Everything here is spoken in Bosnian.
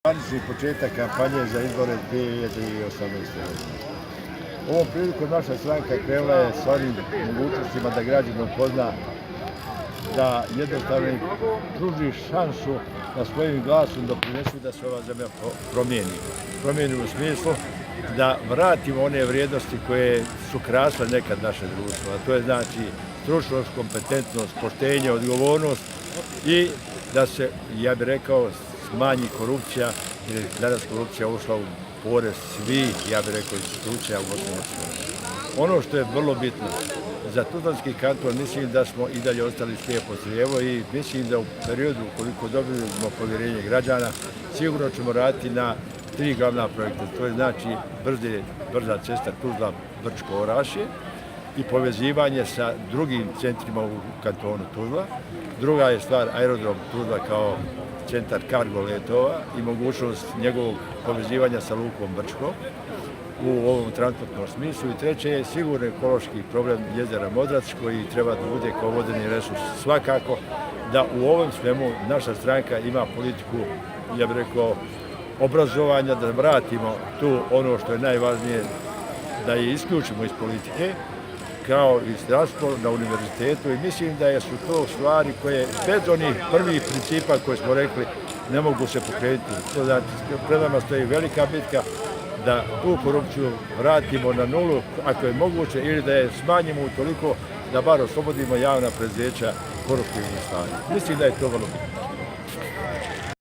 Zvanični početak kampanje za izbore 2018. godine. Ovom prilikom naša stranka krenula je s onim mogućnostima da građanin upozna da jednostavno im pruži šansu da svojim glasom doprinesu da se ova zemlja promijeni. Promijeni u smislu da vratimo one vrijednosti koje su krasile nekad naše društvo, a to je znači stručnost, kompetentnost, poštenje, odgovornost i da se, ja bih rekao, smanji korupcija, jer je danas korupcija ušla u pore svih, ja bih rekao, institucija u BiH. Ono što je vrlo bitno, za Tuzlanski kanton mislim da smo i dalje ostali slijepo crijevo i mislim da u periodu koliko dobijemo povjerenje građana, sigurno ćemo raditi na 3 glavna projekta. To je znači brza cesta Tuzla-Brčko-Orašje i povezivanje sa drugim centrima u kantonu Tuzla. Druga je stvar aerodrom Tuzla kao centar kargo letova i mogućnost njegovog povezivanja sa lukom Brčko u ovom transportnom smislu. I treće je sigurno ekološki problem jezera Modrac koji treba da bude kao vodeni resurs. Svakako da u ovom svemu naša stranka ima politiku, ja bih rekao, obrazovanja, da vratimo tu ono što je najvažnije, da je isključimo iz politike, kao i zdravstvo na univerzitetu, i mislim da su to stvari koje bez onih prvih principa koje smo rekli ne mogu se pokrenuti. To znači, pred nama stoji velika bitka da tu korupciju vratimo na nulu ako je moguće ili da je smanjimo utoliko da bar oslobodimo javna preduzeća koruptivnih stvari. Mislim da je to vrlo bitno.